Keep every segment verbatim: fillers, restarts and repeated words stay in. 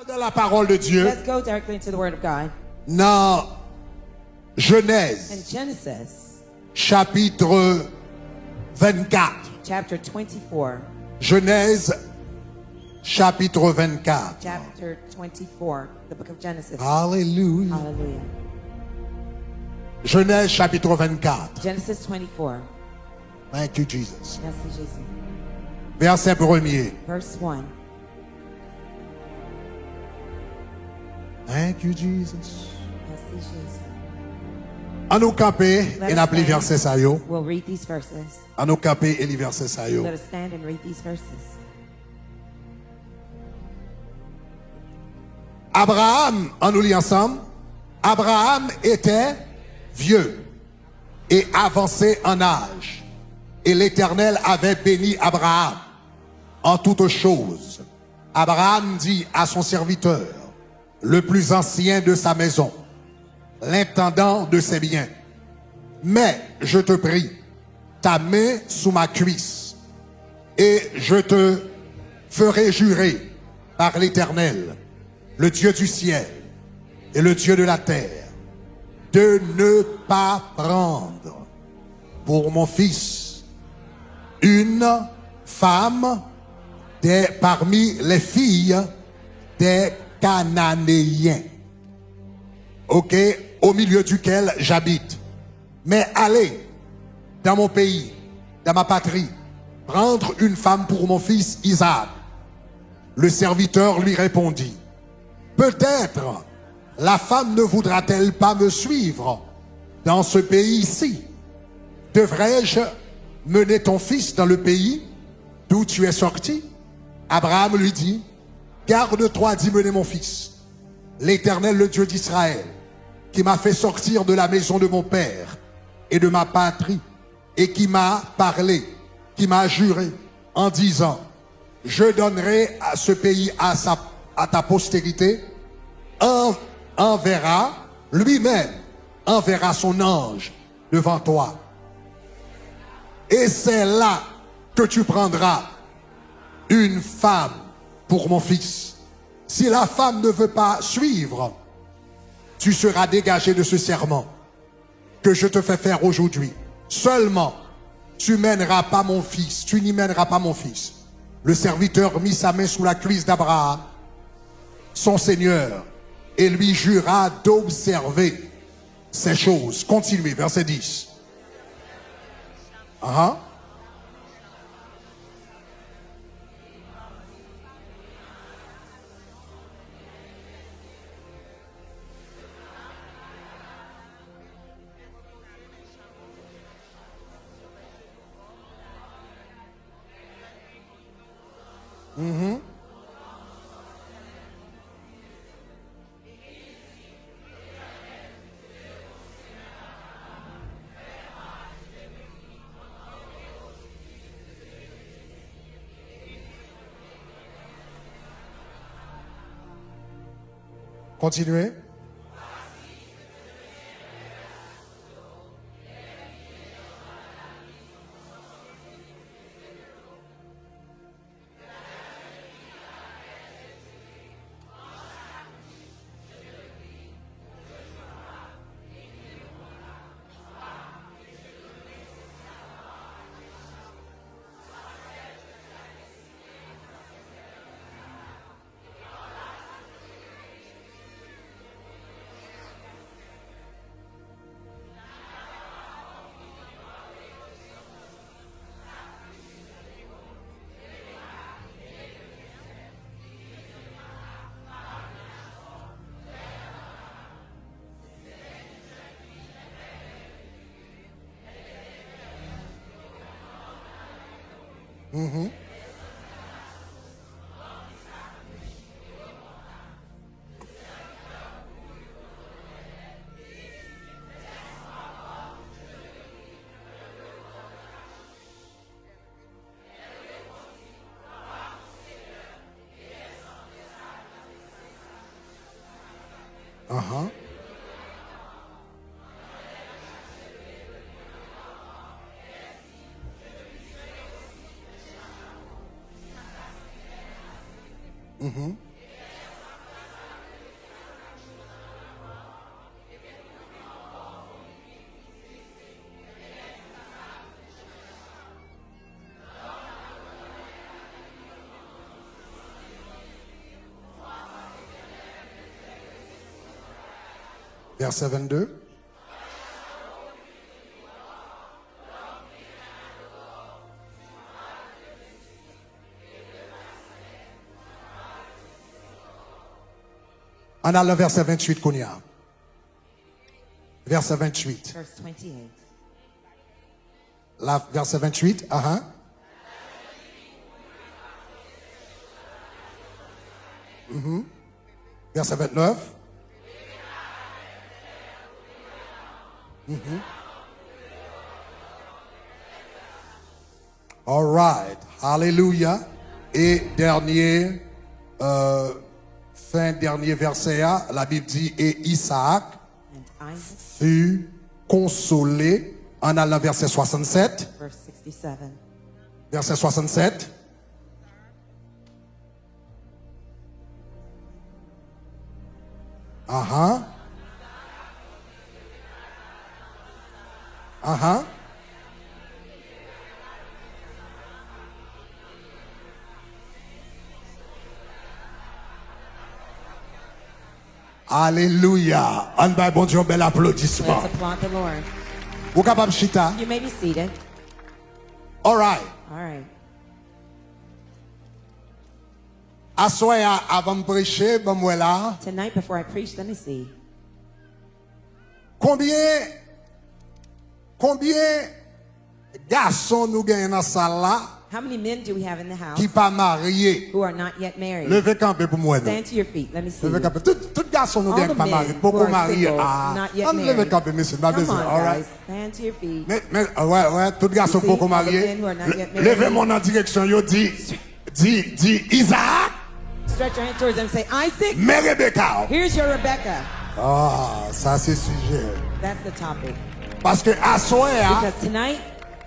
Dans la parole de Dieu, let's go directly into the Word of God. Nan In Genèse, Genesis, chapitre vingt-quatre. Chapter twenty-four. Genèse, chapitre vingt-quatre. Chapter twenty-four, the book of Genesis. Alléluia. Hallelujah. Genèse, chapitre vingt-quatre. Genesis twenty-four. Thank you, Jesus. Merci, Jésus. Verset premier. Verse one. Thank you, Jesus. Merci, Jésus. An nou kanpe e n ap li vèsè sa yo. We'll read these verses. An nou kanpe e li vèsè sa yo. Let us stand and read these verses. Abraham, an nou li ansanm. Abraham était vieux et avancé en âge, et l'Éternel avait béni Abraham en toutes choses. Abraham dit à son serviteur, le plus ancien de sa maison, l'intendant de ses biens, mais je te prie, ta main sous ma cuisse, et je te ferai jurer par l'Éternel, le Dieu du ciel et le Dieu de la terre, de ne pas prendre pour mon fils une femme des, parmi les filles des Cananéens, ok, au milieu duquel j'habite. Mais allez dans mon pays, dans ma patrie, prendre une femme pour mon fils Isaac. Le serviteur lui répondit, peut-être la femme ne voudra-t-elle pas me suivre dans ce pays-ci? Devrais-je mener ton fils dans le pays d'où tu es sorti? Abraham lui dit, garde-toi d'y mener mon fils. L'Éternel, le Dieu d'Israël, qui m'a fait sortir de la maison de mon père et de ma patrie, et qui m'a parlé, qui m'a juré en disant, je donnerai à ce pays à sa, à ta postérité, en, enverra lui-même, enverra son ange devant toi. Et c'est là que tu prendras une femme pour mon fils. Si la femme ne veut pas suivre, tu seras dégagé de ce serment que je te fais faire aujourd'hui. Seulement, tu mèneras pas mon fils, tu n'y mèneras pas mon fils. Le serviteur mit sa main sous la cuisse d'Abraham, son seigneur, et lui jura d'observer ces choses. Continuez, verset dix. Ah ah. Mhm. Kontinye. Mhm. Ahan. Mhm. Vèsè vennde. Ann al nan vèsè venntuit kounye a. Vèsè venntuit. Verse twenty-eight. La, vèsè venntuit, aha. Mhm. Vèsè vennèf. Mhm. All right. Hallelujah. E dènye, euh, fen dènye vèsè a, Labib di, e Isaac And Isaac, fut consolé. Ann al nan vèsè swasannsèt. Verse sixty-seven. Vèsè swasannsèt. Aha. Aha. Alelouya. Ann bay Bondye yon bèl aplodisman. Let's applaud the Lord. Ou kapab chita. You may be seated. All right. All right. Aswè a, avan m preche, ban m wè la. Tonight, before I preach, let me see. Konbyen, konbyen gason nou genyen nan sal la How many men do we have in the house ki pa marye? Who are not yet married? Leve kanpe pou m wè nou. Stand to your feet. Let me see. Leve kanpe. Tout, tout gason nou All genyen the ki pa marye. Men who Poko are marye. Single, Ah, not yet ann leve married. Kanpe, mesye. Pa Come bezwen. On, All right. Guys. Stand to your feet. Men, men, wè, wè, tout gason See, poko all the marye. Men who are not yet Leve married. Men nan direksyon yo, di, di, di, Isaac, Stretch your hand towards them. Say, Isaac, men Rebecca. Here's your Rebecca. Ah, sa se sijè. That's the topic. Paske aswè a, Because tonight,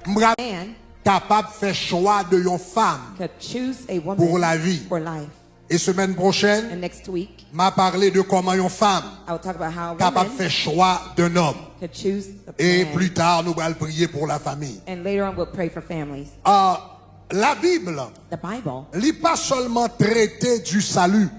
m pral man kapab fè chwa de yon fanm could choose a pour woman la vie. For life. E semèn pwochèn, And next week, m a pale de kòman yon fanm I will talk about how a kapab woman fè chwa d'un homme. Could choose the E man. Pli ta, nou pral priye pou la famille. And later on, we'll pray for families. Ah, la Bible, The Bible, li pa sèlman trete du salut,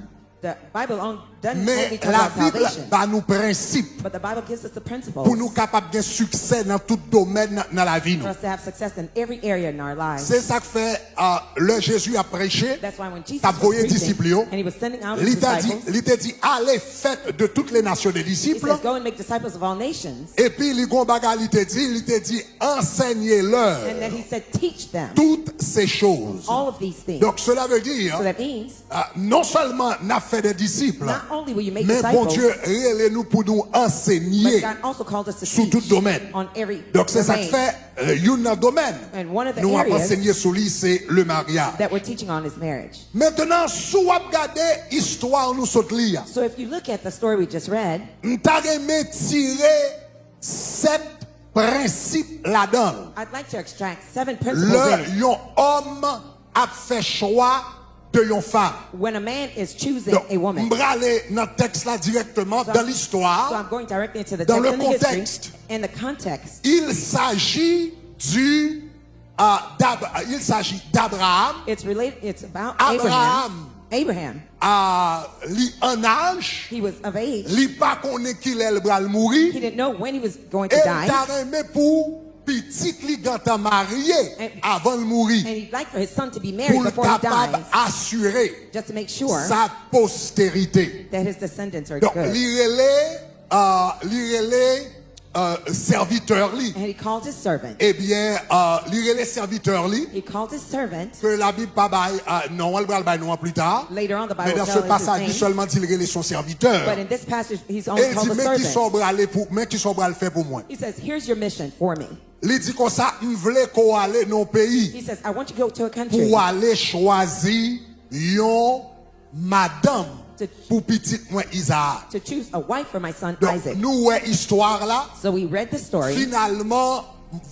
the Bible on, doesn't men only talk la about Bible salvation, ba nou prensip but the Bible gives us the principles pou nou kapab gen siksè nan tout domèn nan, nan lavi for nou. Us to have success in every area in our lives. Se sa k fè, ah, lè Jezi ap preche, That's why when Jesus t ap was voye preaching, disip li yo, and he was sending out his li ta di, disciples, li te di, allez, faites de toutes les nations des he disciples. Says, go and make disciples of all nations. Epi li gon bagay li te di, li te di, enseignez-leur And then he said, teach them toutes ces choses. All of these things. Donc cela veut dire, So that means, ah, non sèlman n ap fè de disip, not only will you make men disciples, Bondye rele nou pou nou but ansenye God also called us to sou tout teach domèn. On every Donk se sa k domain. Fè, euh, youn nan domèn And one of the nou ap areas ansenye sou li se le maryaj. That we're teaching on is marriage. Mentnan, si w ap gade istwa nou sot li a, So if you look at the story we just read, m ta renmen tire sèt prensip ladan l. I'd like to extract seven principles in Lè it. Yon òm ap fè chwa de yon fanm. When a man is choosing Donk, a woman. M prale nan tèks la dirèkteman, So dan I'm- listwa, so I'm going directly into the dans text le and the history contexte. And the context. Il s'agit du, euh, d'Ab- il s'agit d'Abraham. It's related. It's about Abraham. Abraham. Abraham. Ah, li an aj, He was of age. Li pa konnen kilè l pral mouri, He didn't know when he was going e to l ta die. Renmen pou pitit li gentan marye And- avan l mouri, And he'd like for his son to be pou married l before he kapab dies, asire just to make sure sa posterite. That his descendants are Donk, good. Li rele, uh, li rele uh, sèvitè li. And he called his servant. Ebyen, uh, li rele sèvitè li, He called his servant. Ke Labib pa bay, uh, non an, l pral bay non an pli ta. Later on, the Bible Men nan tells se us his pasaj li name. Sèlman di l rele son sèvitè. But in this passage, he's E only l called di, the men ki sa w servant. Prale pou, men ki sa w pral fè pou mwen. He says, here's your mission for me. Li di konsa, m vle ke w ale nan yon peyi He says, I want you to go to a pou country w ale chwazi yon madanm To- pou pitit mwen Izaak. To choose a wife for my son Donk, Isaac. Nou wè istwa la. So we read the story. Finalman,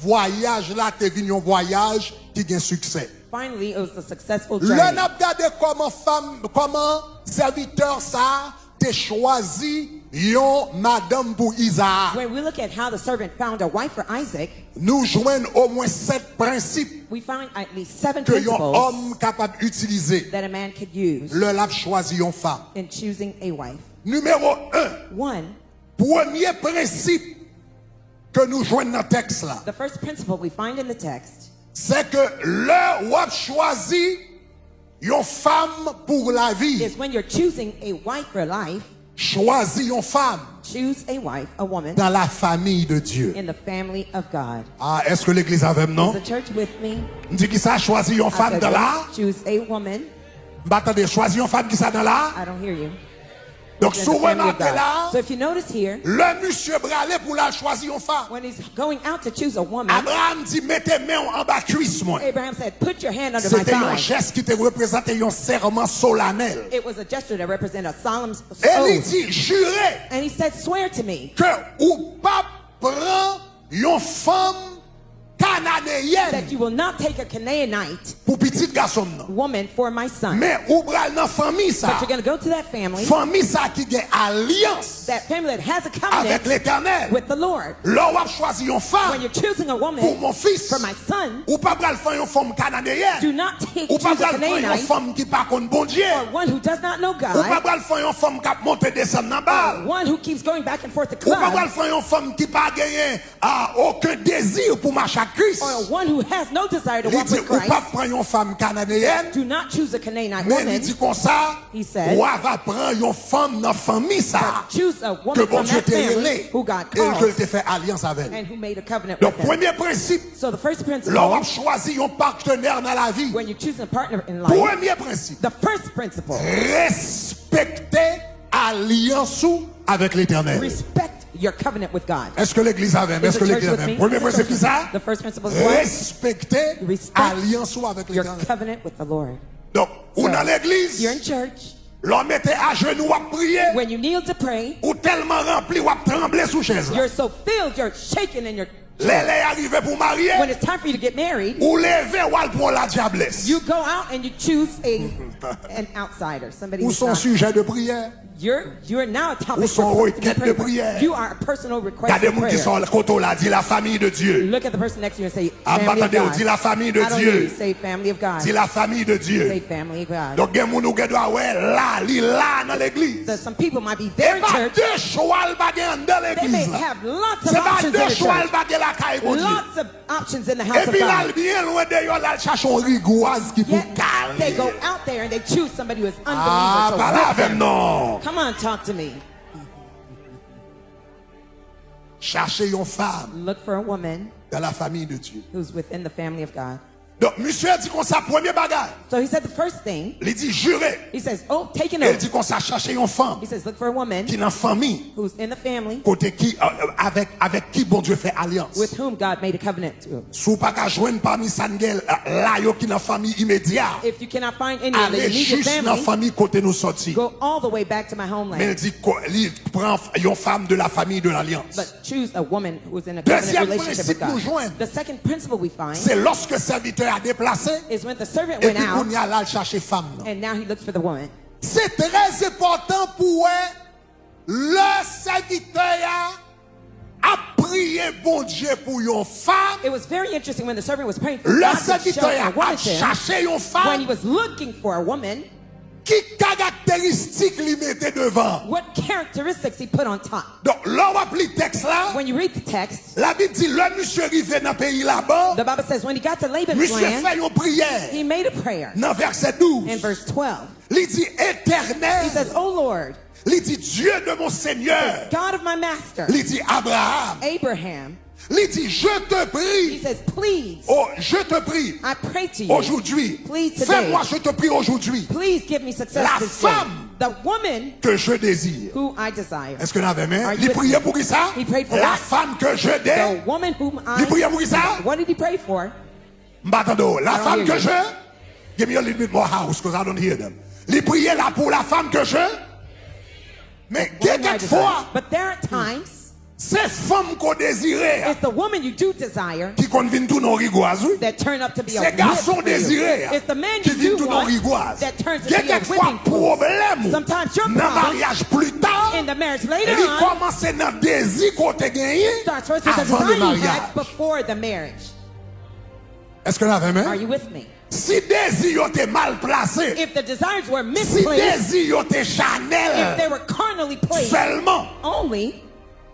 vwayaj la te vin yon vwayaj ki gen siksè. Finally, it was a successful Lè journey. N ap gade kòman fanm, kòman sèvitè sa a te chwazi yon madanm pou Izaak, When we look at how the servant found a wife for Isaac, nou jwenn omwen sèt prensip we find at least seven ke yon principles òm kapab itilize that a man could use lè l ap chwazi yon fanm. In choosing a wife. Nimewo en, One, Premye prensip ke nou jwenn nan tèks la, The first principle we find in the text se ke lè w ap chwazi yon fanm pou lavi, is when you're choosing a wife for life, chwazi yon fanm choose a wife, a woman, dans la famille de Dieu. In the family of God. Ah, èske legliz avè m, Is non? The church with me? M di ki sa, chwazi yon I fanm said, dans la. Choose a woman. M pa tande, chwazi yon fanm ki sa dans la. I don't hear you. Donk, In si w the family of remake la, God. So if you notice here, lè misye prale pou l al chwazi yon fanm, when he's going out to choose a woman, Abraham di, mete men w anba kwis mwen. Abraham said, "Put your hand under Se my te yon thigh." Jès ki te reprezante yon sèman solanèl. It was a gesture that represented a solemn s- E li oath. Di, jire And he said, "Swear to me ke ou p ap pran yon fanm kananeyèn that you will not take a Canaanite pou pitit gason m nan. Woman for my son." Men ou pral nan fanmi sa. But you're going to go to that family, Fanmi sa ki gen alyans that family that has a avèk covenant Letènèl. With the Lord. Lè w ap chwazi yon When fanm you're choosing a pou woman mon fis, for my son, ou pa pral pran yon fanm kananeyèn. Do not take, Ou pa choose a pral pran yon Canaanite. Fanm ki pa konn Bondye. Or one who does not know Ou pa God, pral pran yon fanm k ap monte desann nan bal. One who keeps going back and forth to Ou pa pral clubs, pran yon fanm ki pa genyen ah, okenn dezi pou mache ak Kris. Or one who has no desire to Li walk Di with ou p ap Christ. Pran yon fanm kananeyèn. Do not choose a Canaanite Men li woman. Di konsa, He said, Wa va pran yon fanm nan fanmi sa But choose a ke woman from Bondye that te family rele who God e ke l called te fè alyans avè l. And who made a covenant Donk, with him. Premye prensip, So the first lè w ap principle, Chwazi yon patnè nan lavi, When you're choosing a partner in life, premye prensip, the first principle, respekte alyans ou avèk Letènèl. Respect your covenant with God. Èske legliz avè m? Is Èske the church legliz with avè m? me? Premye Is the prensip church ki sa? with me? The first principle is what? Respekte Respect alyans ou avèk your Letènèl. Covenant with the Lord. Donk, ou So, nan legliz, You're in church. Lè w mete ajenou w ap priye, When you kneel to pray, ou tèlman ranpli w ap tranble sou chèz la. You're so filled, you're shaking and you're. Lè lè a rive pou w marye, When it's time for you to get married, ou leve w al pran yon ladyablès. You go out and you choose a an outsider, somebody Ou who's se yon not. Sijè de priyè. You're you're now a topic Ou se yon for prayer. Rekèt de priyè. You are a personal request. Gade For moun ki prayer. Sa kote w la, di la famille de Dieu. Look at the person next to you and say, Ah, m pa "Family of tande w, God." Di la famille de I don't hear you Dieu. Say, "Family of God." Di la famille de Dieu. Say, "Family of God." Donk, gen moun ou gen dwa wè la, li la nan legliz. There's some people might be there E in pa church. De chwa l pa gen anndan They may legliz la. Have lots of Se pa options De in the chwa l church. Pa gen lakay Bondye. Lots of options in the house of Epi l al God. Byen lwen deyò, l al chache yon rigwaz ki pou Yet kale. They go out there and they choose somebody who is Ah, unbelievers. Pale avè m non. Come on, talk to me. Chache yon fanm. Look for a woman. Dans la famille de Dieu. Who's within the family of God. Donk, misye di konsa, premye bagay. So he said the first thing. Li di, jire. He says, "Oh, take an E l di oath." Konsa, chache yon fanm. He says, "Look for a woman Ki nan fanmi. Who's in the family Kote ki, euh, avèk, avèk ki Bondye fè alyans. With whom God made a covenant to." Si w pa ka jwenn pami sa n gen la yo ki nan fanmi imedya, If you cannot find any of the ale immediate jis nan family, fanmi kote nou sòti. Go all the way back to my Men l homeland. Di ko- li pran f- yon fanm de la famille de l'alliance. But choose a woman who's in a covenant Dezyèm relationship prensip with nou God. Jwenn, The second principle we find se lòske sèvitè a deplase, is when the servant went epi kounye a out l al chache fanm nan. And now he looks for the woman. Se trè enpòtan pou wè lè sèvitè a ap priye Bondye pou yon fanm, It was very interesting when the servant was praying for lè God to show sèvitè a a woman ap to him. Chache yon When he fanm, was looking for a woman, ki karakteristik li mete devan? What characteristics he put on top. Donk, lè w ap li tèks la, When you read the text, Labib di lè misye rive nan peyi Laban, the Bible says when he got to Laban's misye land, fè yon priyè he made a prayer. Nan vèsè douz. In verse twelve, Li di, Etènèl, he says, "Oh Lord, li di, Dye de mon Senyè, God of my master, li di, Abraham, Abraham," li di, Je te he prie, says, "Please, oh, je te prie I pray to you, aujourd'hui, please today, fais-moi, je te prie aujourd'hui, please give me success la this day." Femme The woman que je désire. Who I desire. Èske n avè m? Are you Li with priye me? Pou ki sa? He prayed for La what? Femme que je The désire. Woman whom I Li priye pou ki sa? What did he pray for? M pa tande w. La I don't Femme hear que you. je. Give me a little bit more house, 'cause I don't hear them. Li priye la pou la femme que je. Men gen Woman who I kèk fwa, desire. But there are times se fanm ke w dezire a it's the woman you do desire ki konn vin tounen yon rigwaz, wi. That turn up to be a Se gason w whip for you. Dezire a It's the man ki you vin do tounen yon want rigwaz. That turns to Gen be a kèk fwa whipping pool. Pwoblèm ou Sometimes your nan problem Maryaj pli ta in the marriage later li on Kòmanse nan dezi ke w te genyen Starts first with the avan desire you maryaj. Had before the marriage. Èske n avè m? Are you with me? Si dezi yo te mal plase, If the desires were si misplaced, dezi yo te if chanèl they were carnally placed sèlman, only,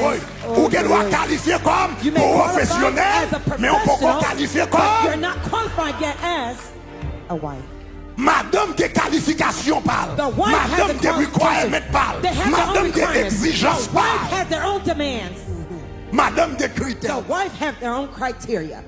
Woy, ou gen dwa kalifye kòm pwofesyonèl, men ou poko kalifye kòm. You're not qualified yet as a wife. Madanm gen kalifikasyon pa l. Madanm gen requirement pa l. Madanm gen egzijans pa l. Madanm gen kritè. The wife have their own criteria.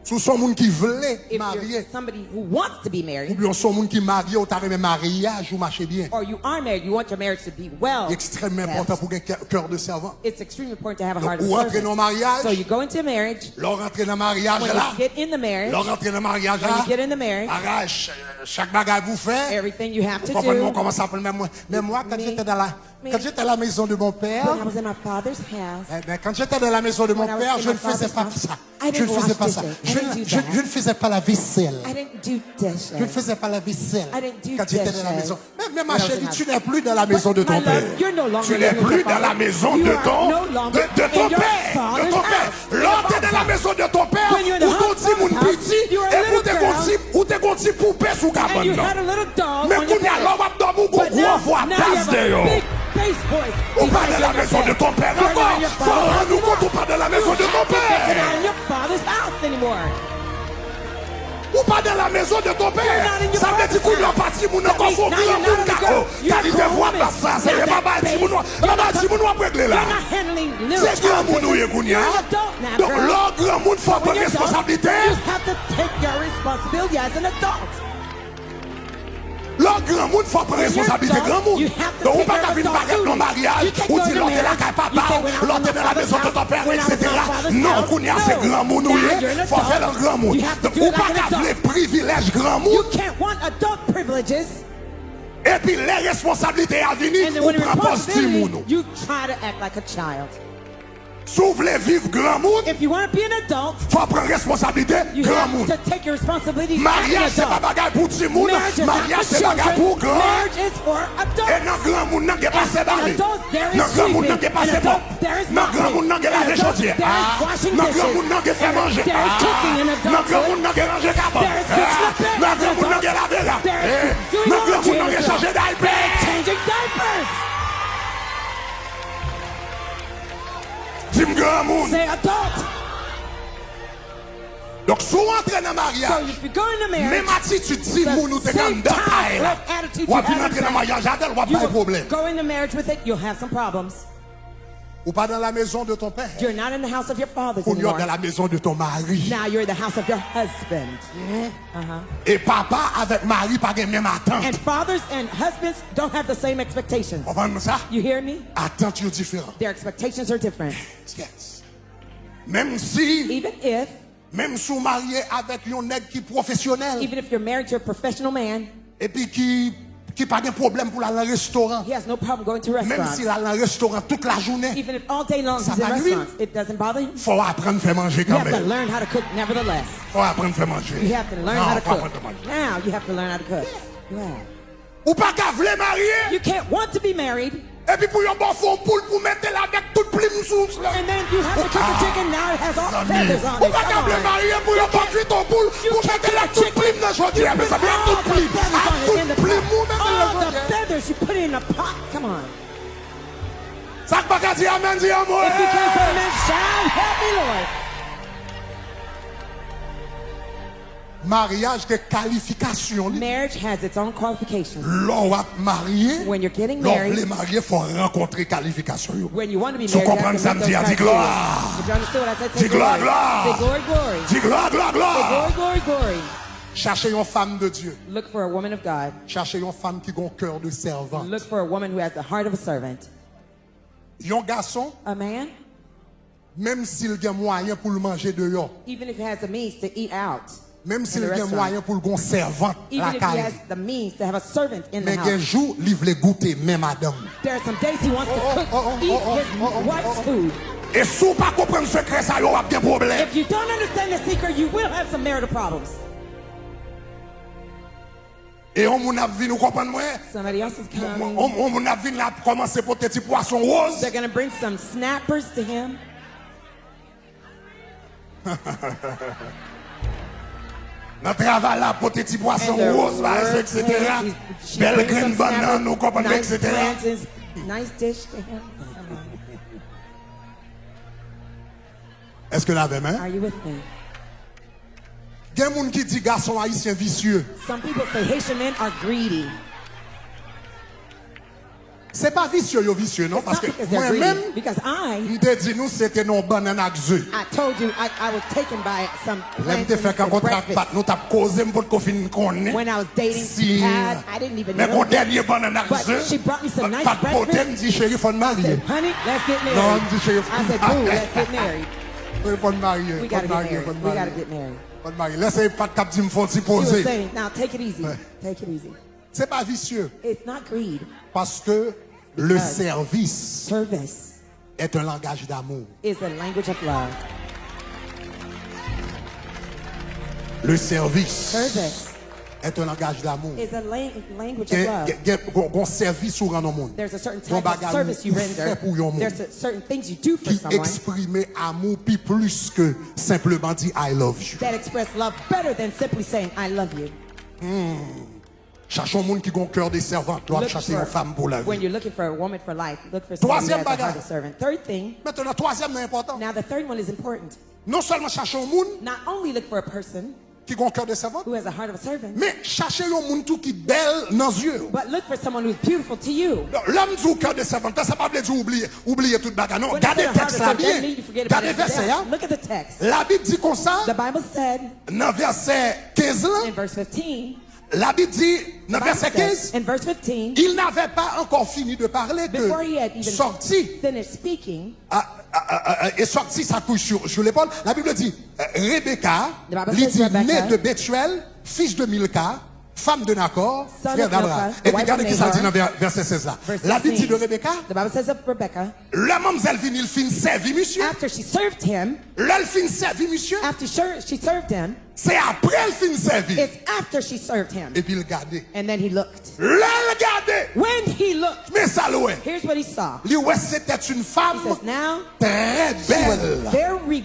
Si w se yon moun ki vle If marye, you're somebody who wants to be married, oubyen w se yon moun ki marye, ou ta renmen maryaj ou mache byen. Or you are married, you want your marriage to be well. Li ekstrèmman enpòtan pou gen kè- kè de sèvan. It's extremely important to have a heart of Ou a rantre nan servant. maryaj, So you go into a marriage. lè w rantre nan maryaj When la, you get in the marriage, lè w rantre nan maryaj when la, you get in the marriage, bagay ch- chak bagay pou fè, everything you have to ou konprann mwen, ou do. kòmanse aprann men mwen. Men mwen, quand Me- j'étais dans la, me- quand j'étais à la maison de mon père, When I was in my father's house, eh ben, quand j'étais dans la maison de mon When I was père, in je my ne faisais father's pas house, ça. I Je ne didn't wash faisais pas ça. dishes. I Je, didn't je, do that. je ne faisais pas la vaisselle. I didn't do Je ne dishes. faisais pas la vaisselle I didn't do quand j'étais dans la dishes. Maison. Mais, mais ma When I was chérie, in my- tu n'es plus dans la maison de But ton my père. love, you're no longer Tu n'es living with plus your dans la father. Maison You de are ton, no de, longer de ton in your père. De father's ton père. house. Lè w te nan la maison de ton père, When you're in the ou te yon father's timoun house, piti, you were a epi ou little te gon girl, ti, ou te gon ti poupè sou and kabann you nan. had a little doll Men on your kounye a, lè lap. w ap dòmi, ou gon But gwo now, vwa now you das have dèyè a w. big bass voice Ou pa behind nan your la maison de neck. ton père You're not ankò. in your Fò w rann father's ou kont ou anymore. pa nan la maison de You ton have to get père. out of your father's house anymore. Ou pa nan la maison de ton père. You're not in your Sa vle di father's kounye a w house. pa timoun That ankò, means se yon now you're granmoun not a kaka. girl. You're a Kalite grown vwa woman. das sa, se Now pa that bay bass, timoun w ap, you're pa bay not timoun w ap regle la. You're not handling Se little child granmoun ou ye business. kounye a. You're an adult now, Donk, girl. lè w granmoun, fò w When pran you're adult, responsablite. You have to take your responsibility as an adult. Lè w granmoun, fò w pran When you're responsablite adult, granmoun. You have to Donk, ou take pa care ka of vin adult parèt nan duties. maryaj, You can't ou go di in lè the w te marriage, lakay you papa say, w, "When I lè w was te in nan my la maison de father's tonton house." père w, No. et cetera. Now you're an Non, adult. kounye a se No. granmoun ou Now ye, you're an fò w fè adult. l an granmoun. You have to Donk, do ou it pa like an ka vle adult. Privilèj granmoun. You can't want adult privileges. Epi lè responsablite a vini, And then ou when the pran pòz timoun responsibility, ou. You try to act like a child. Si w vle viv granmoun, If you want to be an adult, fò w pran responsablite you have granmoun. To take your responsibility as an Maryaj se pa adult. Bagay pou timoun, Marriage is not maryaj for se bagay children. Pou gran. Marriage is for adults. E nan granmoun nan gen pase And bale. adults, there is Nan granmoun nan sweeping. Gen pase And mòp. adults, there is Nan granmoun mopping. Nan gen And lave adults, chodyè. There is washing Nan dishes. Granmoun nan gen fè And manje. there is cooking in Nan adulthood. Granmoun nan gen ranje kabann. There is fixing the bed Nan as an Granmoun nan adult. Gen lave rad. There is doing Nan laundry Granmoun as nan Gen an chanje adult. There daypè. Is changing diapers. Di m granmoun. Say adult. Donk, si w antre nan maryaj, So if you go into marriage, menm atitid timoun ou te gen anndan kay la, w ap vin antre nan maryaj avè l, w ap bay pwoblèm. Go into marriage with it, you'll have some problems. Ou pa nan la maison de ton père. You're not in the house of your fathers Ou nan anymore. La maison de ton mari. Now you're in the house of your husband. E papa avèk mari pa gen menm atant. And fathers and husbands don't have the same expectations. Konprann mwen sa? You hear me? Atant yo diferan. Their expectations are different. Yes. Menm si, Even if, menm si w marye avèk yon nèg ki pwofesyonèl, even if you're married to a professional man, epi ki, ki pa gen pwoblèm pou l al nan restoran, he has no problem going to menm restaurants. Si l al nan restoran tout lajounen, Even if all day long Sa he's in pa nwi l. Restaurants, it doesn't bother him. Fò w aprann fè manje You have to kanmenm. Learn how to cook nevertheless. Fò w aprann fè manje. You have to learn Non, how to fò w aprann cook. Fè manje. Now you have to learn how to cook. Yeah. Ou pa ka vle marye, You can't want to be married. Epi pou yo ba w fè yon poul pou mete l avèk tout plim sou l. And then you have to cook the chicken, now it has all Zanmi, feathers on ou it. Pa ka Come vle on. Marye pou yo ba w frit yon poul pou mete l ak tout plim nan chodyè. Mezanmi, ak tout plim ou mete l nan chodyè. Feathers you put in a pot. Come on. Sa k pa ka di amèn, di yon mo. If you can't say amen, shout, "Help me, Lord." Maryaj gen kalifikasyon li. Marriage has its own qualifications. Lè w ap marye, When you're getting lè w married, vle marye, fò w rankontre kalifikasyon yo. When you want to be Si w married, you have konprann to sa m meet di a, those di criteria. glwa. If you understand what I said, Di say glwa, glory. Glwa. Say glory, glory. Di glwa, glwa, Say glwa. glory, glory, glory. Chache yon fanm de Dye. Look for a woman of God. Chache yon fanm ki gen yon kè de sèvant. Look for a woman who has the heart of a servant. Yon gason, A man, menm si l gen mwayen pou l manje deyò, even if he has the means to eat out, menm si in l the gen restaurant. Mwayen pou l gen yon sèvant Even if he lakay has li, the means to have a servant in the men gen house. Jou li vle goute men madanm li. There are some days he wants to Oh, oh, cook, oh, oh, eat oh, oh, his oh, oh, wife's oh. Food. E si w pa konprann sekrè sa yo, w ap gen pwoblèm. If you don't understand the secret, you will have some marital problems. E yon moun ap vin, ou konprann mwen? Somebody else is coming. Yon moun ap vin la, ap kòmanse pote ti pwason woz. They're going to bring some snappers to him. Nan travay la, pote ti pwason And the woz ba yo, work et cetera. pays, she Bèl brings grenn some bannann, snappers, ou konprann, nice et cetera. plantains, nice dish to him. Come on. Èske n avè m, hein? Are you with me? Gen moun ki di gason ayisyen visye. Some people say Haitian men are greedy. Se pa visye yo visye, non, paske mwen menm, m te di nou se te nan yon bannann ak ze. Lè m te fè kankontre ak Pat, nou t ap koze, m potko fin konnen si. Men gon dènye bannann ak ze, Pat pote, m di, "Cheri, fò n marye." Non, m di, "Cheri, fò n marye." Fò n marye, fò n marye, fò n marye. Fò n marye. Lè se Pat k ap di m, "Fò n ti poze." Se pa visye. Paske le service est un langage d'amour. Le service est un langage d'amour. Gen, gen, gen, gon, gon sèvis ou rann yon moun. Gon bagay ou, ou fè pou yon moun ki eksprime amou pi plis ke senpleman di "I love you." Chache yon moun ki gon kè de sèvant lè w ap chache yon fanm pou lavi. Twazyèm bagay. Mentnan, twazyèm nan enpòtan. Non sèlman chache yon moun ki gon kè de sèvant, men chache yon moun tou ki bèl nan zye w. Lè m di w kè de sèvant la, sa pa vle di w bliye, ou bliye tout bagay. Non, gade tèks la byen. Gade vèsè a. Labib di konsa, nan vèsè kenz lan, Labib di, nan vèsè kenz, "Il n'avait pas encore fini de parler que sortit, a, a, a, a, et sortit sa couche sur, sur l'épaule." Labib di, euh, Rebecca, li di, "Né de Bethuel, fils de Milca, femme de Nacor, frère d'Abraham." Epi gade ki sa l di nan vè-, vèsè sèz la. Labib di de Rebecca, lè manmzèl vini, l fin sèvi misye. Lè l fin sèvi misye, Se apre l fin sèvi. Epi l gade. Lè l gade. Men sa l wè. Li wè, c'était une femme très belle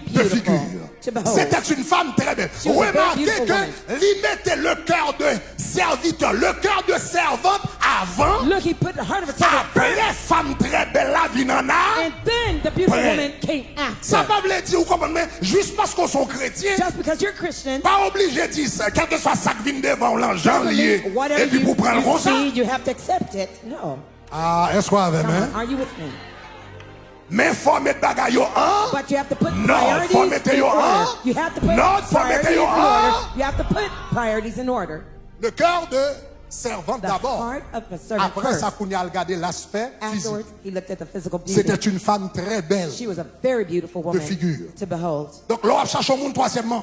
de figure. C'était une femme très belle. Remake ke li mete le cœur de serviteur, le cœur de servante avan. Apre fanm trè bèl la vin ann apre. Sa pa vle di, ou konprann mwen, jis paske w se yon kretyen, pa oblije di sa, kèlkeswa sa k vin devan w lan, jan l ye, epi pou w pran l konsa. Ah, èske w avè m, en? Men fò w met bagay yo an nòd, fò w mete yo an nòd, fò w mete yo an. Le cœur de servante d'abord. Apre sa, kounye a, l gade laspè fizik. C'était une femme très belle de figure. Donk, lè w ap chache yon moun, twazyèmman,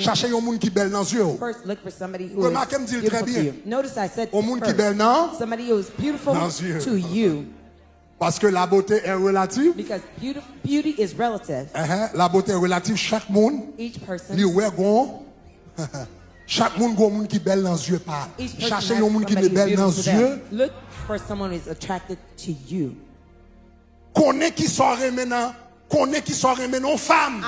chache yon moun ki bèl nan zye w. Remake, m di l trè byen. Yon moun ki bèl nan, nan zye w. Paske la beauté est relative. Enhen, la beauté est relative. Chak moun, li wè gon, chak moun gon moun ki bèl nan zye pa l. Chache yon moun ki bèl nan zye. Konnen ki sa w renmen nan, konnen ki sa w renmen nan yon fanm.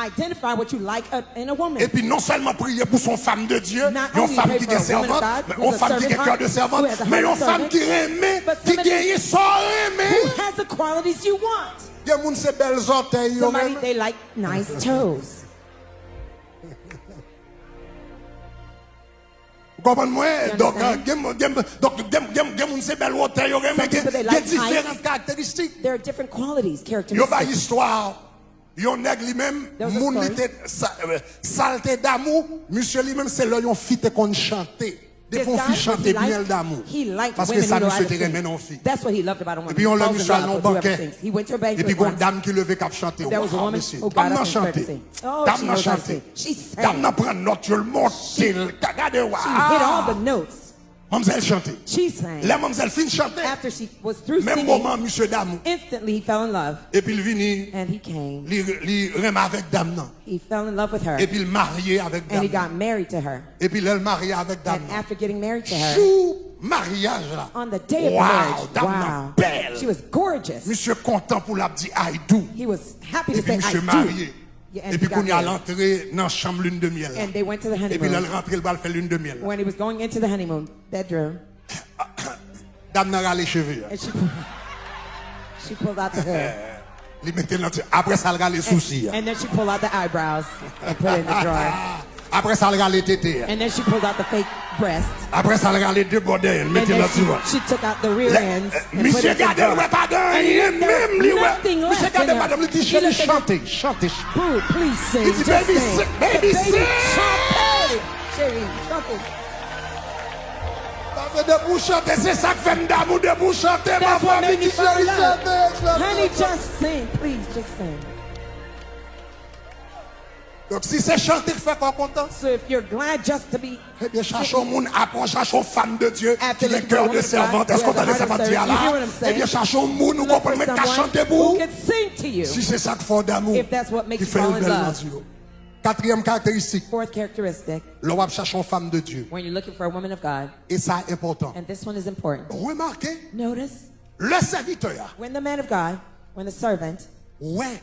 Epi non sèlman priye pou se yon fanm de Dye, yon fanm ki gen sèvant, men yon fanm ki gen kè de sèvant, men yon fanm ki renmen, ki genyen sa w renmen. Gen moun se bèl zòtèy yo renmen. Ou konprann mwen? Donk, gen, gen, donk, gen, gen, gen moun se bèl wotè yo renmen, gen, gen diferan karakteristik. Yo bay istwa yon nèg li menm, moun li te, sa, euh, sa l te damou, misye li menm se lè yon fi te konn chante. Depi yon fi chante byen l damou. Paske sa misye te renmen nan yon fi. Epi yon lè misye al nan yon bankè. Epi gon dam ki leve k ap chante. Waw, mesye. Dam nan chante. Dam nan chante. Dam nan pran nòt yo, l monte l. Gade, waw. Manmzèl chante. Lè manmzèl fin chante, menm moman misye damou. Epi l vini, li, li renmen avèk dam nan. Epi l marye avèk dam nan. Epi lè l marye avèk dam nan, jou maryaj la, waw, dam nan bèl. Misye kontan pou l ap di "I do." Epi misye marye. Epi kounye a, l antre nan chanm lune de miel la. Epi lè l rantre, l pral fè lune de miel la. Dam nan rale cheve a. Li mete l nan ti, apre sa, l rale sousi a. Apre sa, l rale tete a. And then she pulled out the fake breast. Apre sa, l rale de bò dèyè l, And mete l then nan she, tiwa. She took out the rear ends and put Misye it in gade l, wè front. Pa gen anyen menm, li wè. Misye gade madanm li, li di, "Cheri, chante, chante." Boo, please sing. Li di, "Baby, sing, baby, sing." Chante, cheri, chante. Sa vle depi w chante, se sa k fè m damou, depi w chante, That's what manman, made me li di, "Cheri, fall in love. chante, chante." Honey, just sing, please, just sing. Donk, si se chante k fè kò w kontan, So if you're glad just to be ebyen, chache yon moun, apre w chache yon fanm de Dye After ki gen looking for a kè woman de of God, sèvant. Èske w who has a tande sa heart m ap of di a servant, you hear what la? I'm saying? Ebyen, chache yon moun ou Look for konprann mwen ka someone chante pou who ou. Can sing to you. Si se sa k fè w damou, If that's what makes ki you fè fall l in bèl nan love. Dye. Katriyèm karakteristik, Fourth characteristic, lè w ap chache yon fanm de Dye, when you're looking for a woman of God, e sa enpòtan, and this one is important. Remake, Notice lè sèvitè a when the man of God, when the servant, wè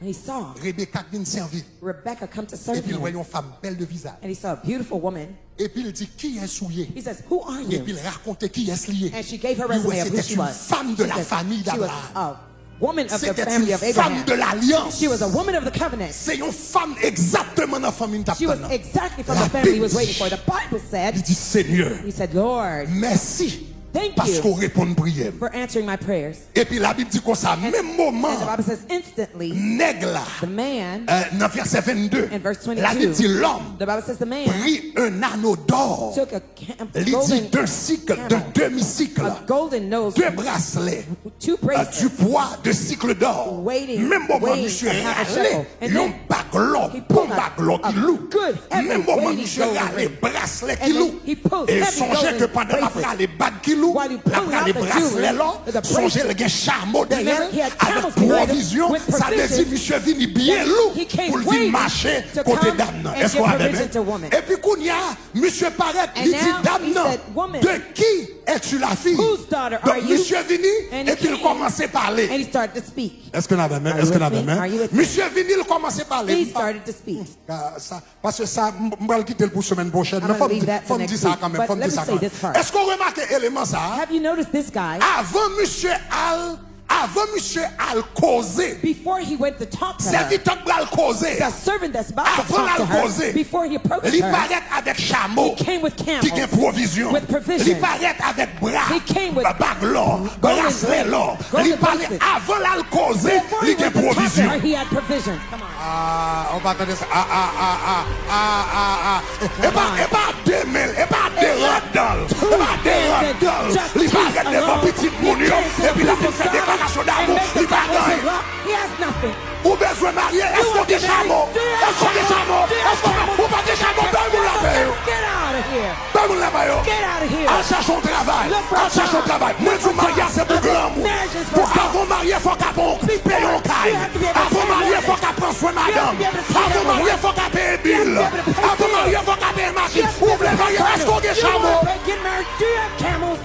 he saw Rebeka k vin sèvi l, Rebecca come to serve epi l wè him, yon fanm bèl de vizaj, and he saw a beautiful woman. Epi l di, "Kiyès ou ye?" He says, "Who are you?" Epi l rakonte kiyès li ye. And she gave her Li wè resume of who se te she yon was. Fanm de She la said famille she was d'Abraham. A woman of the C'était family une of fanme Abraham. De l'alliance. She was a woman of the covenant. Se yon fanm egzakteman nan fanmi n t ap She was tann nan. exactly from the La family he was Bible waiting for. di, The Bible said, Li di, "Senyè, he said, Lord, mèsi thank paske you w reponn priyè m." For answering my prayers. Epi Labib di konsa, And, menm moman, and the Bible says, instantly, nèg la, the man, euh, nan vèsè vennde, in verse twenty-two, Labib di, "L'homme the Bible says the man prit un anneau d'or." took a cam- Li di, golden "Deux cycles, de camel, demi-cycle, a golden nose, deux bracelets, two euh, bracelets, du poids de cycle d'or." Weighing, Menm moman weighing misye a half a rale shekel. And yon then bag lò, he bon pulled bag lò a ki lou. good, heavy, Menm moman weighty misye gold rale ring. Braslè ki And lou. then he pulled E heavy sonje golden ke pandan l ap bracelets. rale bag ki lou, While you l ap pulling out rale the braslè jewelry, lò, the sonje l bracelet, gen chamo dèyè remember, l he had avèk camels behind him pwovizyon. With Sa vle di provisions. Misye vini byen That lou he came pou l vin weighty mache to kote come dam nan. And Èske w give avè m? provision to woman. Epi kounye a, misye parèt, And li di now dam he nan, said, "Woman, "De qui es-tu la fille?" whose daughter are Donk you?" Misye vini, And he epi l came, kòmanse pale. And he started to speak. Èske n avè m? Are you Èske n with avè me? m? Are you with me? Misye vini, l kòmanse pale. He started to speak. Ah, sa, paske sa, m m pral kite l pou semèn pwochèn, I'm men fò gonna m leave that for fò m di next sa week, kanmenm, but fò m let di me sa say kanmenm. This part. Èske w remake eleman sa a? Have you noticed this guy? Avan misye al, avan misye al koze, Before he went to talk to her, sèvitè k pral koze, the servant that's about to avan l talk to al her, koze, before he approached li her, parèt avèk chamo he came with ki gen camels, pwovizyon. With provisions. Li parèt avèk bra, He came with bag lò, golden braslè ring, lò. golden Li pale bracelet. Avan l al koze, Before li he gen went to talk to her, pwovizyon. He had provisions. Come on. Ah, ou pa tande sa. Ah, ah, ah, ah, ah, ah, ah. E pa, e pa de men l, e pa de It's rad dan l, e pa de not rad dan l. just Li teeth parèt devan alone. pitit moun yo, He came to the epi l ap vin people fè of God deklarasyon and damou, make the li pa gen declaration anyen. of love. He has nothing. Ou bezwen marye? Èske w gen chamo? Èske w gen chamo? Èske w gen, ou pa gen chamo? Bay moun la pè yo. Get out of here. Bay moun la pè yo. Get out of here. Al chache yon travay. Look for a Al chache yon job. travay. Mwen di w, maryaj se pou granmoun. Marriage is for Pou adults. avan w marye, fò w ka peye yon, peye yon kay. You have to be able to Avan w pay marye, mortgage. Fò w ka pran swen madanm. You have to be able to take care Avan w of marye, work. Fò w ka peye bil. You have to be able to pay Avan w marye, bills. Fò w ka peye machin. Yes, Ou vle marye? Èske w gen you chamo? want to get married? Do you have camels?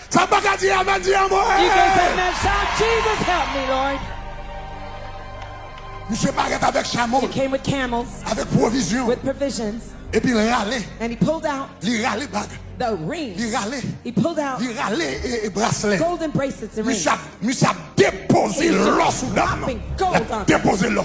Sa pa ka di amèn, di amwey. You can say, "Man, shout, Jesus, help me, Lord." Misye parèt avèk chamo, He came with camels, avèk pwovizyon. With provisions, Epi l rale, and he pulled out li rale bag, the rings. Li rale. He pulled out Li rale e, e braslè. Golden bracelets and rings. Misye ap, misye ap depoze lò sou dam nan. L ap depoze lò.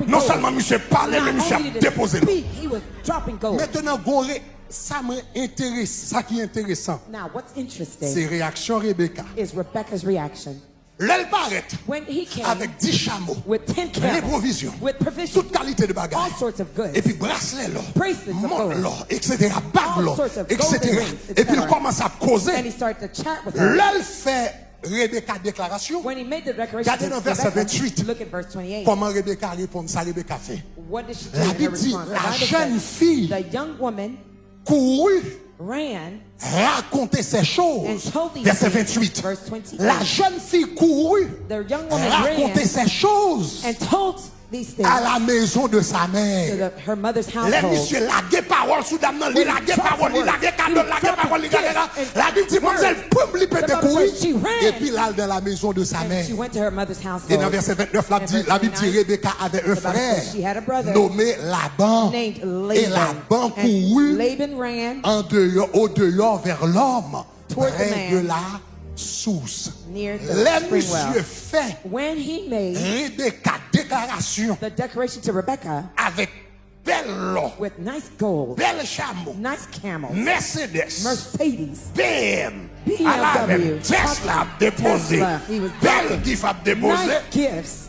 Non sèlman misye pale, men misye ap depoze lò. He was dropping gold. Mentenan, gon re, sa mwen enterese, sa ki enteresan, Now, what's interesting se reyaksyon Rebeka. Is Rebecca's reaction. Lè l parèt When he came avèk dis chamo, with ten plen camels, pwovizyon, with provisions, tout kalite de bagay, all sorts of goods, epi braslè lò, bracelets of mòn gold, lò, etsetera, bag all lò, sorts of golden etsetera, rings, et cetera. Epi l kòmanse ap koze. And he started to chat with her. Lè l fè Rebeka deklarasyon, When he made the declaration gade to nan vèsè Rebecca, venntuit, look at verse twenty-eight. Kòman Rebeka reponn, sa Rebeka fè. What did she do in her Labib di, response? The la Bible jeune says, fille the young woman courut ran raconter ces and choses. told these Vèsè things. venntuit. Verse twenty-eight. La jeune fille courut The young woman raconter ran ces choses and told these things à la maison de sa to mère. The, her mother's Lè household. Misye lage pawòl sou dam nan, li When he lage dropped pawòl, the li word, lage he kado, was lage dropping pawòl, li lage gifts kado. and Labib di, manzèl, words. poum, li The pete Bible kouri, says she ran. Epi l al nan la maison de sa And mère. She went to her mother's household. E nan vèsè vennèf la, ap And di, verse Labib di, twenty-nine, Rebeka avè un the Bible frère says she had a brother nommé Laban. Named E Laban. Laban And courut Laban ran en dehors, au dehors vers l'homme, toward the près man de la Sous. Near the spring well. Lè misye fè When he made Rebeka deklarasyon the declaration to Rebecca avèk bèl lò, with nice gold, bèl chamo, nice camels, Mercedes, Mercedes, B M, B M W, ala avèk Tesla ap depoze, Tesla, he was bèl dropping gift ap depoze. Nice gifts.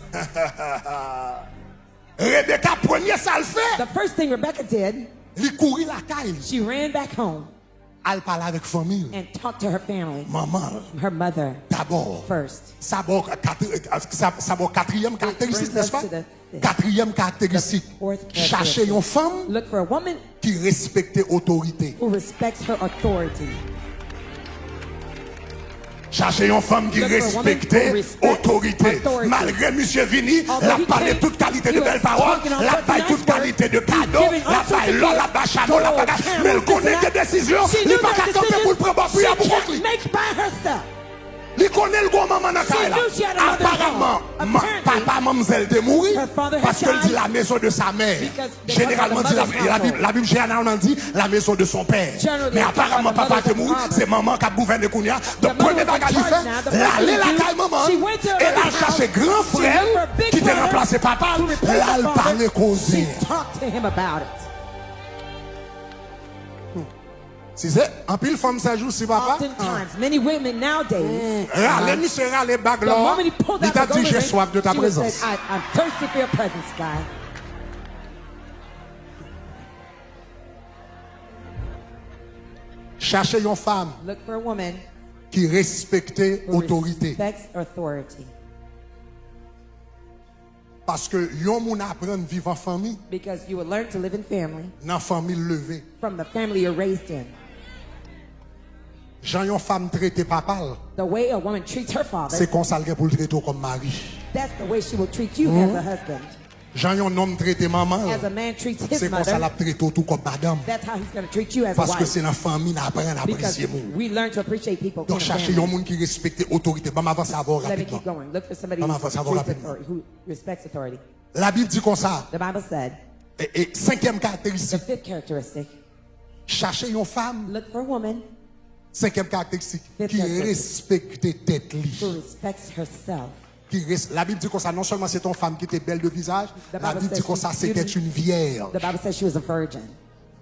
Rebeka, premye sa l fè, the first thing Rebecca did, li kouri lakay li. She ran back home Al pale avèk fanmi l. And talk to her family. Manman l. Her mother. Dabò. First. Sa ba w katri-, sa, sa ba w katriyèm karakteristik, nèspa? Brings us to the fifth. Katriyèm karakteristik. The fourth characteristic. Chache yon fanm Look for a woman ki respekte otorite. Who respects her authority. Chache yon fanm ki respekte otorite. Look for a woman who respects authority. Malgre misye vini, l ap pale tout kalite de bèl pawòl, l ap bay tout kalite de kado, l ap bay lò, l ap bay chamo, l ap bay gaz. Men l konnen ke desizyon, li pa ka kanpe pou l pran bò pri a pou kont li. Although he came, he was talking all sorts of nice words. He was giving all sorts of nice gold, camels, and she had to make by herself. Li konnen l gon manman nan kay la. She knew she had a mother at home. Aparaman, ma-, papa manmzèl te mouri paske l di la maison de sa mère. Jeneralman, di la, la Bib, la Bib jeneralman di la maison de son père. Men aparaman, papa te mouri, se manman k ap gouvène kounye a. Donk, premye bagay li fè, l ale lakay manman l e l al chache gran frè l ki te ranplase papa l, l al pale koze. She talked to him about it. Si se anpil fanm sèjousi, papa. Oftentimes, many women nowadays, rale, misye rale bag lò a, li t ap di, "J'ai soif de ta présence." The moment he pulled out the golden ring, she would say, "I, I'm thirsty for your presence, God." Chache yon fanm ki respekte otorite. Look for a woman who respects authority. Paske yon moun aprann viv an fanmi. Because you will learn to live in family. Nan fanmi l leve. From the family you're raised in. Jan yon fanm trete papa l, the way a woman treats her father, se konsa l gen pou l trete w kòm mari. That's the way she will treat you as a husband. Jan yon nonm trete manman l, as a man treats his mother, se konsa l ap trete w tou kòm madanm. That's how he's gonna treat you as a wife. Paske se nan fanmi n aprann apresye moun. Because we learn to appreciate people in the family. Donk, chache yon moun ki respekte otorite. Ban m avanse avè w rapidman. Let me keep going. Look for somebody who treats authority, who respects authority. Labib di konsa, the Bible said, e, e, senkyèm karakteristik, the fifth characteristic, chache yon fanm, look for a woman, senkyèm karakteristik, fifth characteristic, ki respekte tèt li. Who respects herself. Ki res-, Labib di konsa, non sèlman se te yon fanm ki te bèl de vizaj, Labib di konsa, c'était une vierge. The Bible says she was a virgin.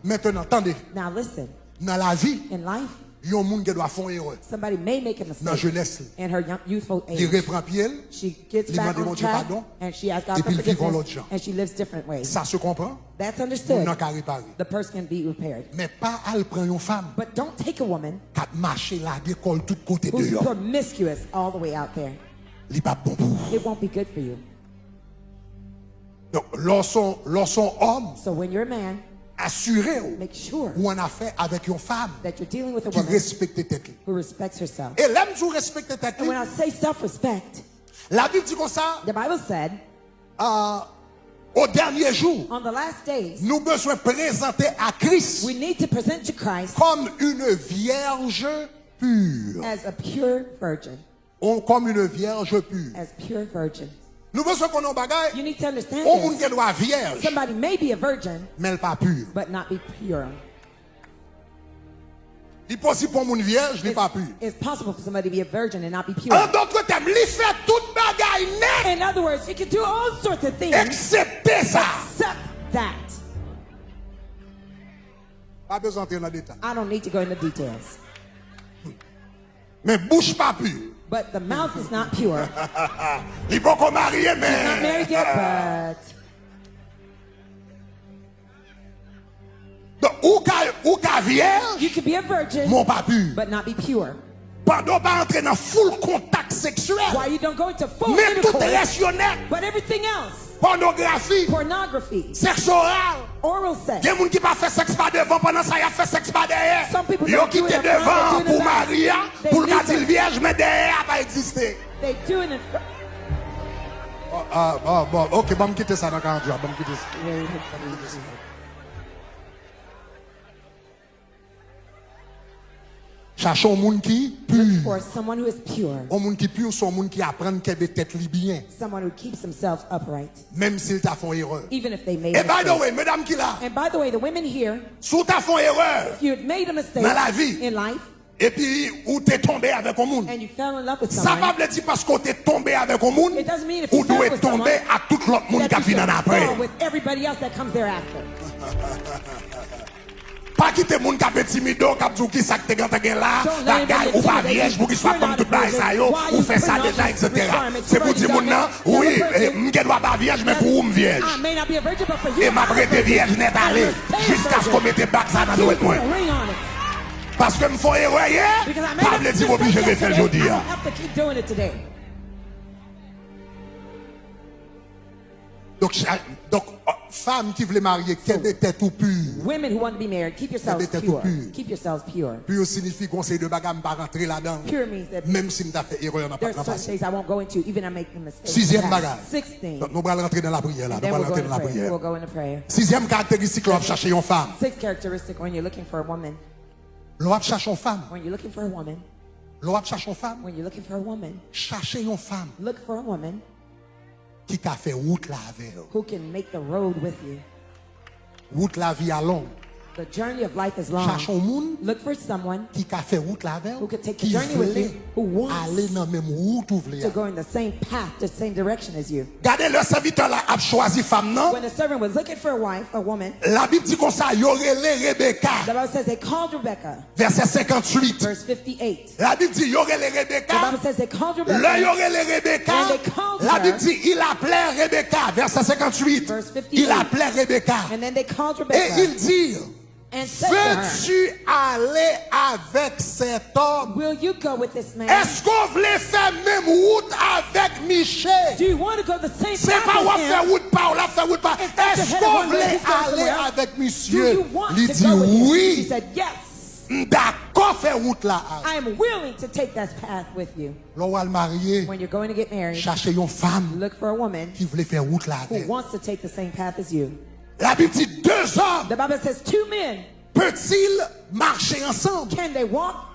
Mentenan, tande. Now listen. Nan lavi, in life, yon moun gen dwa fè yon erè. Somebody may make a mistake. Nan jenès li, in her young, youthful age, li repran pye l, she gets back on track, li mande Bondye padon, and she asks God for forgiveness, epi l viv yon lòt jan. And she lives different ways. Sa se konprann. That's understood. Moun nan ka repare. The person can be repaired. Men pa al pran yon fanm, but don't take a woman, k ap mache lage kò l tout kote deyò. Who's promiscuous all the way out there. Li p ap bon pou ou. It won't be good for you. Donk, lè w se yon, lè w se yon òm, so when you're a man, asire w, make sure, ou an afè avèk yon fanm, that you're dealing with a woman, ki respekte tèt li, who respects herself. E lè m di w respekte tèt li, and when I say self-respect, Labib di konsa, the Bible said, ah, au dernier jour, on the last days, nou bezwen prezante a Kris, we need to present to Christ, comme une vierge pure, as a pure virgin. On, comme une vierge pure. As pure virgins. Nou bezwen konnen yon bagay. You need to understand this. Yon moun gen dwa vyèj, somebody may be a virgin, men l pa pur. But not be pure. Li posib pou yon moun vyèj, li pa pur. It's, it's possible for somebody to be a virgin and not be pure. An dòt tèm, li fè tout bagay nèt. In other words, you can do all sorts of things, eksepte sa, except that. Pa bezwen antre nan detay. I don't need to go into details. Men bouch pa pi. But the mouth is not pure. Li poko marye, men. She's not married yet, but Donk, ou ka, ou ka vyèj, you can be a virgin, men w pa pi, but not be pure. Pandan w pa antre nan full kontak seksyèl, while you don't go into full intercourse, men tout rès yo nèt. But everything else, pònografi, pornography, sèks oral. Oral sex. Gen moun ki pa fè sèks pa devan, pandan sa y ap fè sèks pa dèyè. Some people don't do it up front, they do it in the back. Yo kite devan an pou mari a, pou l ka di l vyèj, men dèyè a pa egziste. They do it in front. Oh, ah, bon, bon, ok, ban m kite sa nan karant jou a, ban m kite sa. Ban m kite sa. Chache yon moun ki pi. Look for someone who is pure. Yon moun ki pi, se yon moun ki aprann kenbe tèt li byen. Someone who keeps himself upright. Menm si l ta fè yon erè. Even if they made a mistake. E by the way, medam ki la, and by the way, the women here, si w ta fè yon erè, if you had made a mistake, nan lavi, in life, epi ou te tonbe avèk yon moun. And you fell in love with someone. Sa pa vle di paske w te tonbe avèk yon moun, ou dwe tonbe ak tout lòt moun k ap vin annapre. Fall with everybody else that comes thereafter. Pa kite moun k ap entimide w, k ap di w kisa k te gentan gen la, bagay, ou pa vyèj, poukisa w ap ban m tout bagay sa yo, ou fè sa deja, et cetera. Se pou di moun nan, wi, eh, m gen dwa pa vyèj, men pou ou m vyèj. E m ap rete vyèj nèt ale, jiskaske w mete bag sa nan dwèt mwen. Paske m fè yon erè yè, pa vle di m oblije refè l jodi a. Donk, cha-, donk, fanm ki vle marye, kenbe tèt ou pi. Women who want to be married, keep yourselves pure. Keep yourselves pure. Pi siyifi gon seri de bagay m pa rantre ladan l. Pure means that menm si m ta fè erè, m ap pase. There's certain things I won't go into, even I make the mistake. Sizyèm bagay. Sixth thing. Donk, nou pral rantre nan lapriyè la. And then we'll go into prayer. We'll go into prayer. Sizyèm karakteristik lè w ap chache yon fanm. Sixth characteristic when you're looking for a woman. Lè w ap chache yon fanm. When you're looking for a woman. Lè w ap chache yon fanm. When you're looking for a woman. Chache yon fanm. Look for a woman. Ki ka fè wout la avè w. Who can make the road with you. Wout lavi a long. The journey of life is long. Chache yon moun ki ka fè wout la avè w, ki vle ale nan menm wout ou vle a. Look for someone who can take the journey with you, who wants to go in the same path, the same direction as you. Gade lè sèvitè la ap chwazi fanm nan. When the servant was looking for a wife, a woman, Labib di konsa, yo rele Rebeka. The Bible says they called Rebecca. Vèsè senkantuit. Verse fifty-eight. Labib di, yo rele Rebeka. The Bible says they called Rebecca. Lè yo rele Rebeka, Labib di, il appelait Rebecca. Vèsè senkantuit. Verse fifty-eight. Il appelait Rebecca. And then they called Rebecca. Et il dit, and said to her, veux-tu aller avec cet homme? Will you go with this man? Èske w vle fè menm wout avèk miche? Do you want to go the same path as him? Se pa w ap fè wout pa w, l ap fè wout pa. Èske w vle ale avèk misye? It's not your head of one, he's going somewhere else. Do you want to go with him? Li di, wi. She said, yes. M dakò fè wout la avè w. I am willing to take that path with you. Lè w al marye, when you're going to get married, chache yon fanm, look for a woman, ki vle fè wout la avè w, who wants to take the same path as you. Labib di, deux hommes peuvent-ils marcher ensemble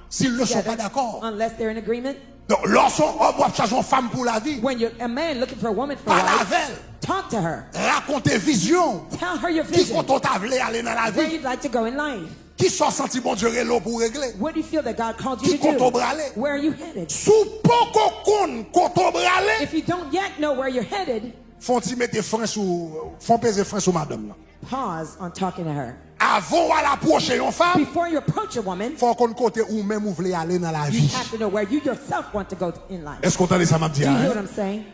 s'ils ne sont pas d'accord? The Bible says two men, can they walk together unless they're in agreement? Donk, lè w se yon òm, w ap chache yon fanm pou lavi. When you're a man looking for a woman for life, talk to her. Pale avè l. Rakonte vizyon w. Tell her your vision. Ki kote w ta vle ale nan lavi? Where you'd like to go in life. Kisa w santi Bondye rele w pou w regle? What do you feel that God called you to do? Ki kote w prale? Where are you headed? Si w poko konn kote w prale, if you don't yet know where you're headed, fè yon ti mete fren sou, fè yon peze fren sou madanm nan. Pause on talking to her. Avan w al apwoche yon fanm, before you approach a woman, fò w konn kote ou menm ou vle ale nan lavi. You have to know where you yourself want to go in life. Èske w tande sa m ap di a? Do you hear what I'm saying?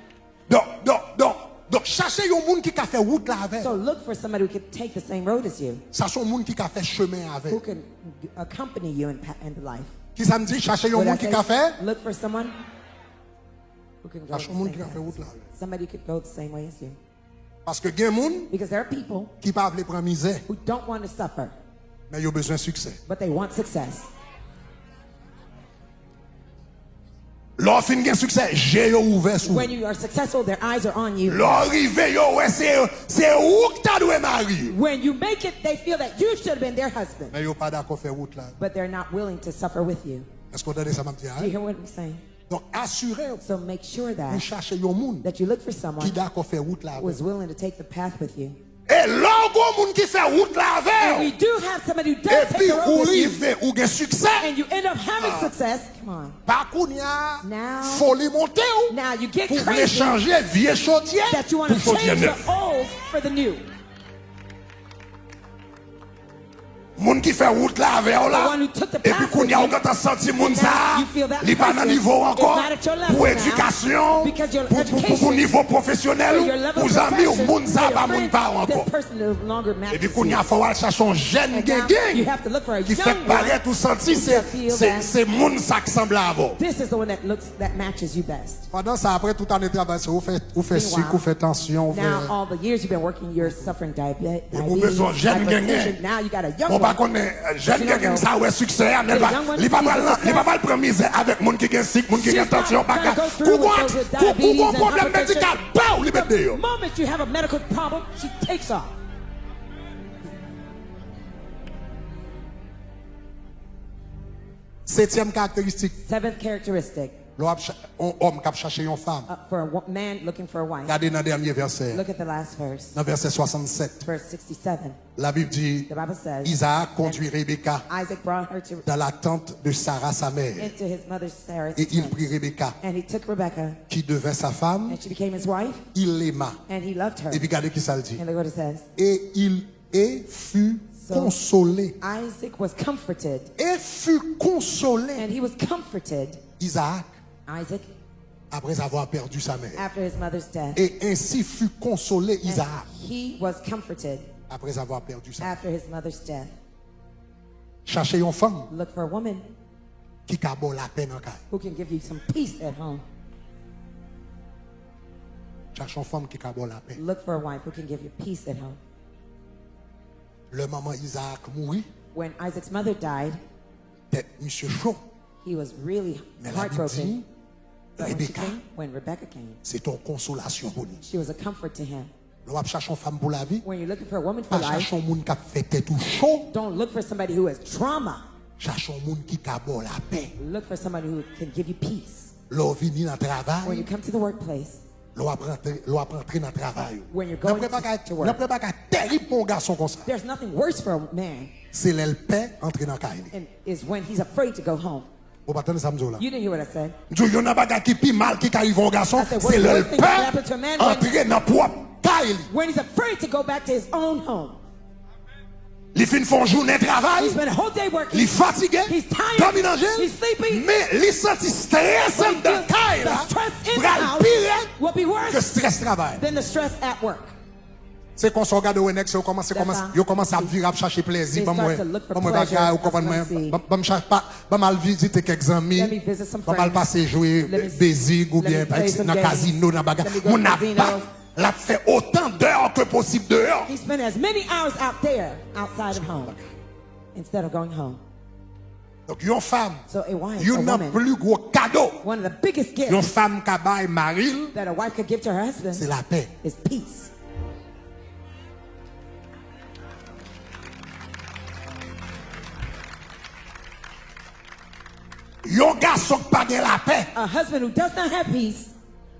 Donk, donk, donk, donk, chache yon moun ki ka fè wout la avè w. So look for somebody who can take the same road as you. Sa se yon moun ki ka fè chemen avè w. Who can accompany you in, pa- in life. Kisa m di? Chache yon moun ki ka fè. What I say? Look for someone who can go the same path. Chache yon moun ki ka fè wout la avè w. Somebody who could go the same way as you. Paske gen moun, because there are people, ki pa vle pran mizè, who don't want to suffer, men yo bezwen siksè. But they want success. Lè w fin gen siksè, je yo ouvè sou ou. When you are successful, their eyes are on you. Lè w rive, yo wè se, se ou k ta dwe mari yo. When you make it, they feel that you should have been their husband. Men yo pa dakò fè wout la. But they're not willing to suffer with you. Èske w tande sa m ap di a? Do you hear what I'm saying? Donk, asire w, so make sure that, ou chache yon moun, that you look for someone, ki dakò fè wout la avè w, who is willing to take the path with you. E lè w gen yon moun ki fè wout la avè w, and we do have somebody who does take the road with you, epi ou rive, ou gen siksè, and you end up having success, come on, pa kounye a, now, foli monte w, now you get crazy, pou w vle chanje vye chodyè, that you wanna change the old for the new. Pou chodyè nèf. Moun ki fè wout la avè w la, the one who took the path with you, epi kounye a ou gentan santi moun sa a, li pa nan nivo w ankò, pou edikasyon, pou, pou, pou, pou nivo pwofesyonèl ou, pou zanmi w, moun sa a pa moun pa w ankò. Epi kounye a fò w al chache yon jèn gengen ki fèk parèt ou santi se, se, se moun sa k sanble avè w. This is the one that looks, that matches you best. Pandan sa, apre tout ane travay sa, ou fè, ou fè sik, ou fè tansyon, ou fè. Now, all the years you've been working, you're suffering diabe- diabetes, hypertension. Epi ou bezwen yon jèn gengen. Now you got a young one. Bon, pa konnen, jèn gengen sa wè siksè a, men li pa pral, li pa pral pran mizè avèk moun ki gen sik, moun ki gen tansyon, bagay. Kou gon, kou, kou gon pwoblèm medikal, pow, li met deyò. The moment you have a medical problem, she takes off. Setyèm karakteristik, Seventh characteristic, lè w ap cha- yon òm k ap chache yon fanm, uh, for a wo- man looking for a wife. Gade nan dènye vèsè. Look at the last verse, Nan vèsè swasannsèt, verse sixty-seven. Labib di, The Bible says, Isaac conduit Rebecca Isaac brought her to dans la tente de Sarah sa mère, into his mother Sarah's et il tent, prit Rebecca, and he took Rebecca, qui devint sa femme, and she became his wife, il l'aima. And he loved her. Epi gade ki sa l di. And look what it says. Et il et fut So, consolé. Isaac was comforted. Et fut consolé. And he was comforted, Isaac, Isaac, après avoir perdu sa mère. After his mother's death. Et ainsi fut consolé And Isaac he was comforted après avoir perdu sa mère. After his mother's death. Chache yon fanm Look for a woman ki ka ba w lapè nan kay. Who can give you some peace at home. Chache yon fanm ki ka ba w lapè. Look for a wife who can give you peace at home. Lè manman Isaac mouri, When Isaac's mother died, tèt misye cho. He was really Men Labib di, heartbroken. But when she Rebecca, came, when Rebecca came, se te yon konsolasyon pou li. She was a comfort to him. Lè w ap chache yon fanm pou lavi, When you're looking for a woman for pa life, chache yon moun k ap fè tèt ou cho. Don't look for somebody who has trauma. Chache yon moun ki ka ba w lapè. Look for someone who can give you peace. Lè w vini nan When you travay, come to the workplace, lè w ap rantre, lè w ap rantre nan travay ou. When you're Nan going prè bagay, to work. Nan prè bagay terib pou yon gason konsa, There's nothing worse for a man se lè l pè antre nan kay li. And is when he's afraid to go home. Ou pa tande sa m di w la? You didn't hear what I said. M di w, youn nan bagay ki pi mal ki ka rive yon gason, I said, one se of the lè l worst things that happened to a pè man when- antre nan pwòp kay li. When he's afraid to go back to his own home. Li fin fè yon jounen travay, He spent a whole day working. Li fatige, He's tired. Dòmi nan je l, He's sleepy. Men li santi strès But he anndan feels kay the la stress in the pral house pi rèd will be ke worse strès travay. Than the stress at work. Se konsa w gade wè nèg sa yo kòmanse, That's kòmanse, how yo kòmanse ap vire ap chache plezi. they Ban mwen, start to look for ban mwen pleasure. Bagay, ou That's what konprann I'm mwen. seeing. Ban, ban m chache pa, ban m al vizite kèk zanmi. Let me visit some Ban m al friends. pase jwe Let me- bezig let me oubyen play some nan games. kazino, nan bagay. Let me go Moun to ap casinos. bat, l ap fè otan dè ke posib deyò. He spent as many hours out there, outside of home, instead of going home. Donk yon fanm, So a wife, a youn nan woman, pli gwo kado one of the biggest yon gifts fanm ka bay mari l, that a wife could give to her husband se lapè. Is peace. Yon gason k pa gen lapè, A husband who does not have peace,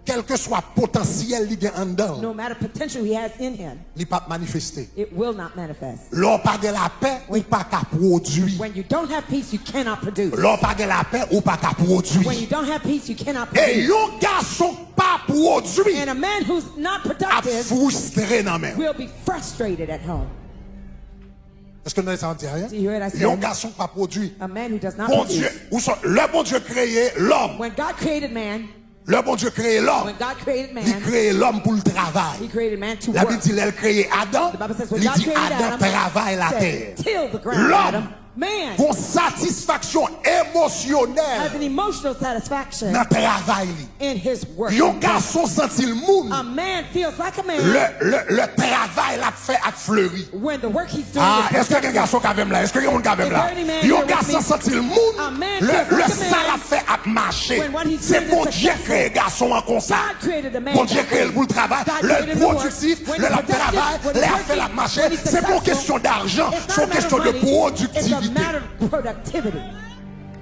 kèlkeswa potansyèl li gen anndan l, no matter potential he has in him, li p ap manifeste. It will not manifest. Lè w pa gen lapè, ou pa ka pwodui. When you don't have peace, you cannot produce. Lè w pa gen lapè, ou pa ka pwodui. When you don't have peace, you cannot E produce. Yon gason k pa pwodui And a man who's not ap productive fristre nan men w. Will be frustrated at home. Èske nou sa di anyen? Do you hear what I said? Yon gason k pa pwodui. A man who does not Bondye, produce. Ou sa, lè Bondye kreye lòm, When God created man, lè Bondye kreye lòm, when God created Li man, kreye lòm pou l He travay. Created man to Labib work. Di lè l kreye Adan, The Bible says when Li God di created Adan Adam, travay He latè. Said, till the ground, Lòm Adam. Man Gon satisfaksyon emosyonèl Has an emotional satisfaction nan travay li. In his work. Yon gason santi l moun. A man feels like a man. Lè, lè, lè travay l ap fè ap fleri. When the work he's doing Ah, is èske gen gason k avè m la? Èske gen moun k avè m la? Is there any man Yon here with gason me? Santi l moun. A man Lè, feels like lè a man. Sa l ap fè ap mache. When what he's Se doing is Bondye successful. Kreye gason an konsa. God created the man Bondye that kreye l way. Pou l travay. God Lè l created him to work. Pwodiktif, When lè l he's ap travay, productive, lè when y ap he's fè l ap working, mache. when he's Se pa yon successful, kesyon dajan, it's se not yon a matter kesyon of de money, it's a pwodiktivite. Matter of productivity.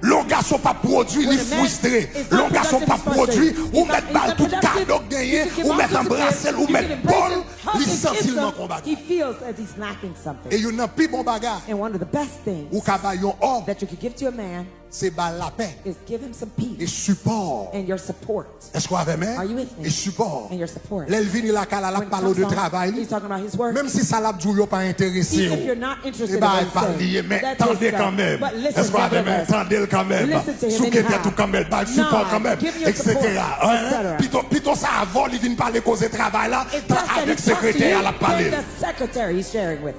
Lè yon gason pa pwodui, li When a man fristre. is Lè not yon gason productive, pa he's pwodui, frustrated. ou He's mèt not, ba l he's tout not kado productive. w genyen, You can give ou all mèt sorts of anbrase gifts. l, ou You mèt can ba embrace l, him, hug li him, santi kiss l him. manke yon bagay. He feels as he's lacking something. E youn nan pi bon bagay And one of the best things ou ka bay yon òm, that you could give to a man se ba l lapè is give him some e peace sipò. And your support. Èske w avè m? Are you with me? E sipò. And your support. Lè l vini lakay la, l ap When pale w comes de home, travay li. He's talking about his work. Menm si sa l ap di w yo pa enterese Even if w. you're not interested E in what bagay he's pa l li ye, saying, men that's tande his stuff. kanmenm. But listen, Èske w avè m? nevertheless, Tande l kanmenm. Listen to him Souke tèt anyhow. Ou kanmenm. Ba l sipò Nod, kanmenm. give him your support, Etsetera. Hein? et cetera. Pito, pito sa avan li vin pale koze travay la, It's best that he avèk talks to sekretè you a l ap pale. Than the secretary he's sharing with.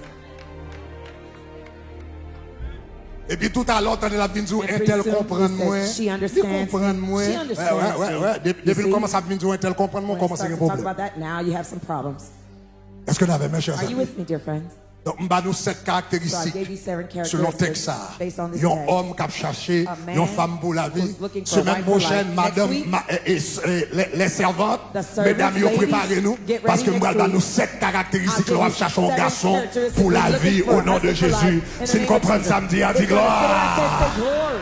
Epi toutalè, w tande l ap vin di w, And pretty entèl soon, konprann he said, mwen. "She Li understands konprann me. Mwen. She Wè, understands wè, wè, me." wè. De- You Depi l see? kòmanse ap vin di w entèl konprann mwen, When he kòmanse starts gen to talk pwoblèm. About that, now you have some problems. Èske n avè m, chè Are you zanmi? With me, dear friends? Donk, m ba nou sèt karakteristik So I gave you seven selon tèks sa a. Based on this Yon text. Òm k ap chache A man yon fanm pou lavi. Who's looking for a Semèn wife for pwochèn, life. madanm, Next week, ma- e- e- e- lè- lè sèvant, The servants, medam yo, ladies, prepare nou. get ready Paske m pral next ba week. Nou sèt karakteristik I'll lè w ap give you chache yon seven gason characteristics pou you're lavi, looking for o a non de husband for Jezi. life. In the Si n name of konprann sa m Jesus. di a, di If you understand what I say, glwa. say glory.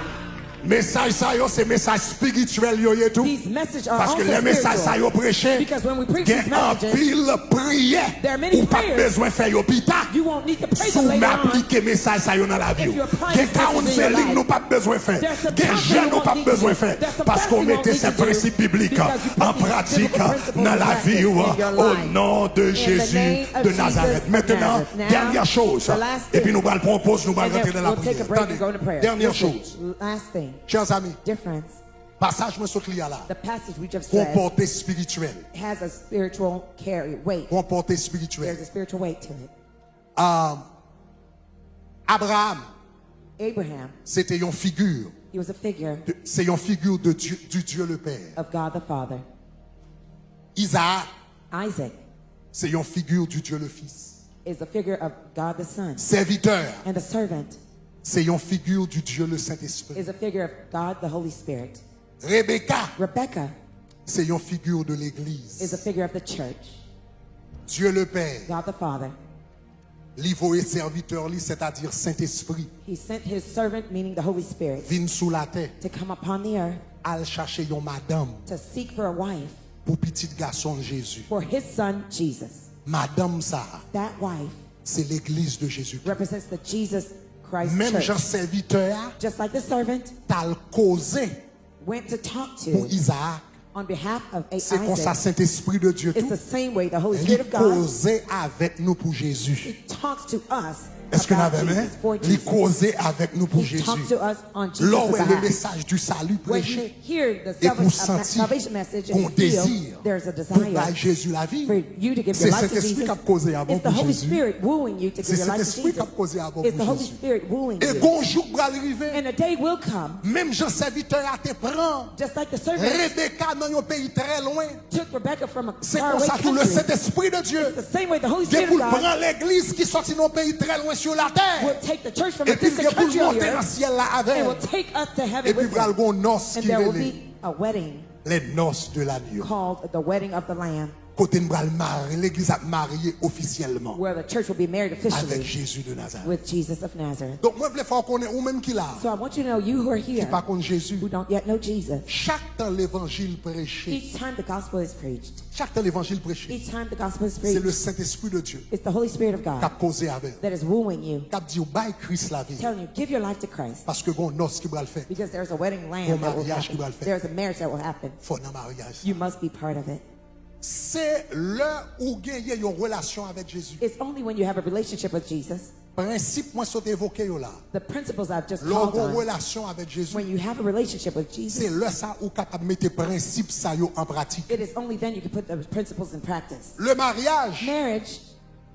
Mesaj sa yo se mesaj espirityèl yo ye tou. These messages are Paske also lè mesaj sa spiritual. yo preche, Because when we preach gen these messages, anpil priyè there are many ou p ap prayers bezwen fè yo pita. You won't need to pray Si them w later on. aplike mesaj sa yo nan lavi If w, you apply gen these messages in your counseling life, nou p ap bezwen fè. there's some Gen counseling jèn you ou p ap won't need to bezwen do. fè. There's some Paske w fasting you won't mete need to sèt do prensip biblik because you put an these pratik biblical principles nan in lavi practice w in your o life. non de In the Jezi name of de Jesus Nazareth. of Mentnan, Nazareth. Now, dènyè choz. the last Epi thing, nou pral pran yon poz, nou pral and then rantre nan we'll take a lapriyè. break and Tande, go into prayer. dènyè Here's the choz. last thing. Chè zanmi, Dear friends, pasaj mwen sot li a la, the passage we just gon read pòte espirityèl. has a spiritual carry weight. Gon pòte espirityèl. There's a spiritual weight to it. Um, Abraham, Abraham, se te yon figi. he was a figure De- Se yon figi de Dieu, du Dieu le Père. of God the Father. Isaac, Isaac se yon figi du Dieu le Fils. is a figure of God the Son. Sèvitè, And the servant se yon figi du Dieu le Saint-Esprit. is a figure of God the Holy Spirit. Rebecca, Rebecca se yon figi de legliz. is a figure of the church. Dieu le Père, God the Father, li voye sèvitè li, sètadi Sentespri, he sent his servant, meaning the Holy Spirit, vin sou latè, to come upon the earth, al chache yon madanm to seek for a wife pou pitit gason l Jezi. for his son Jesus. Madanm sa a, That wife se legliz de Jezi. represents the Jesus Christ Menm church. jan sèvitè a Just like the servant t al koze went to talk pou to Izaak, on behalf of A- se konsa Isaac, Sentespri de Dye it's tou, the same way the Holy li Spirit of God koze avèk nou pou Jezi. He talks to us Èske n about avè m? Jesus, for Li Jesus. koze avèk nou pou He Jezi. talks to us on Lè w Jesus' wè le behalf. message du salut When you preche, hear the epi w salvation, uh, santi salvation message and gon you feel dezi there's a pou bay desire Jezi lavi, for you to give se your life to Sentespri Jesus, k ap koze avè w it's the pou Holy Jezi. Spirit wooing you to Se give your life to Sentespri k Jesus. ap koze avè w It's the pou Holy Jezi. Spirit wooing E you. gon jou k pral rive, And a day will come, menm jan sèvitè a te pran just like the servant Rebeka nan yon peyi trè lwen, took Rebecca from a se faraway konsa tou le country. Sentespri de Dye It's the same way the Holy gen Spirit pou l of God pran legliz ki sòti nan yon peyi trè lwen sou latè, will take the church from a epi l distant gen pou l country on monte the nan earth syèl la avè and will l. take us to heaven Epi with pral him. gon nòs And ki there will rele be a wedding les noces de l'agneau, called the wedding of the Lamb, kote n pral marye, legliz ap marye ofisyèlman where the church will be married avèk officially Jezi de Nazareth. with Jesus of Nazareth. Donk, mwen vle fè w konnen, ou menm ki la, So I want you to know, you who are ki here, pa konn Jezi, who don't yet know Jesus, chak tan levanjil preche, each time the gospel is preached, chak tan levanjil preche, each time the gospel is se le preached, Sentespri de Dye it's the Holy Spirit of k God ap koze avè l, that is wooing you, k ap di w, "Bay Kris lavi w." telling you, "Give your life to Christ." Paske gon nòs ki pral fèt. Because there's a wedding lamb Gon that will maryaj ki happen. pral fèt. There's a marriage that will happen. Fò w nan maryaj sa. You must be part of it. Se lè ou genyen yon relasyon avèk Jezi. It's only when you have a relationship with Jesus. Prensip mwen sot evoke yo la. The principles I've just Lè w talked gen on. relasyon avèk Jezi, When you have a relationship with Jesus, se lè sa ou kapab mete prensip sa yo an pratik. It is only then you can put the principles in practice. Le mariage, Marriage,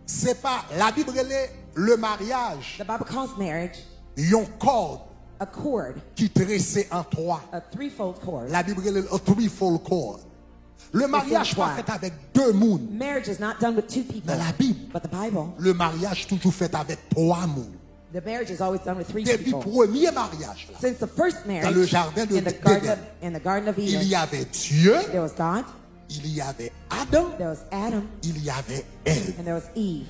se pa, Labib rele le mariage the Bible calls marriage yon kòd a cord, ki trese an twa. a threefold cord. Labib rele l a threefold cord. Le mariage pa fèt avèk de moun. Marriage is not done with two people. Nan Labib, But the Bible, le mariage toujou fèt avèk twa moun. The marriage is always done with three Depi people. premye maryaj la, Since the first dans le marriage jardin de, in the garden d'Éden, of, in the Garden of il Eden, y avait Dieu, there was God, il y avait Adam, there was Adam, il y avait Ève. and there was Eve.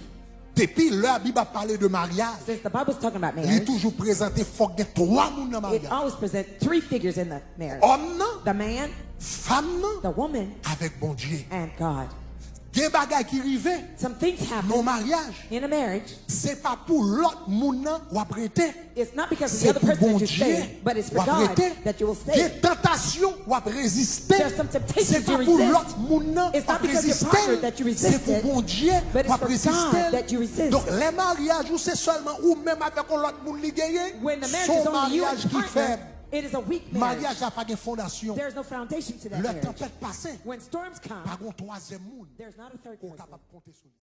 Depi lè Bib ap pale de maryaj, Since the Bible's talking about li marriage, toujou prezante fòk gen twa moun nan it maryaj. always presents three figures in the marriage. Òm nan, The man, fanm nan, the woman, avèk Bondye. and God. Gen bagay ki rive Some things happen nan maryaj. in a marriage. Se pa pou lòt moun nan w ap rete. It's not because of the Se other pou person that you Bondye stay, but it's for w ap God rete. that you will stay. Gen tantasyon w ap reziste. There's some temptations Se pa you pou resist. lòt moun nan It's w not ap because your reziste. partner that you Se resist pou it, Bondye but w it's ap for God reziste. that you resist. Donk, lè maryaj ou se sèlman ou menm avèk yon lòt moun li genyen, When the marriage se is yon only you and maryaj your ki partner, fèb. it is a weak marriage. Maryaj la pa gen fondasyon. There's no foundation to that Lè marriage. tanpèt pase, When storms come, pa gen twazyèm moun there's not a third ke w person kapab konte sou li.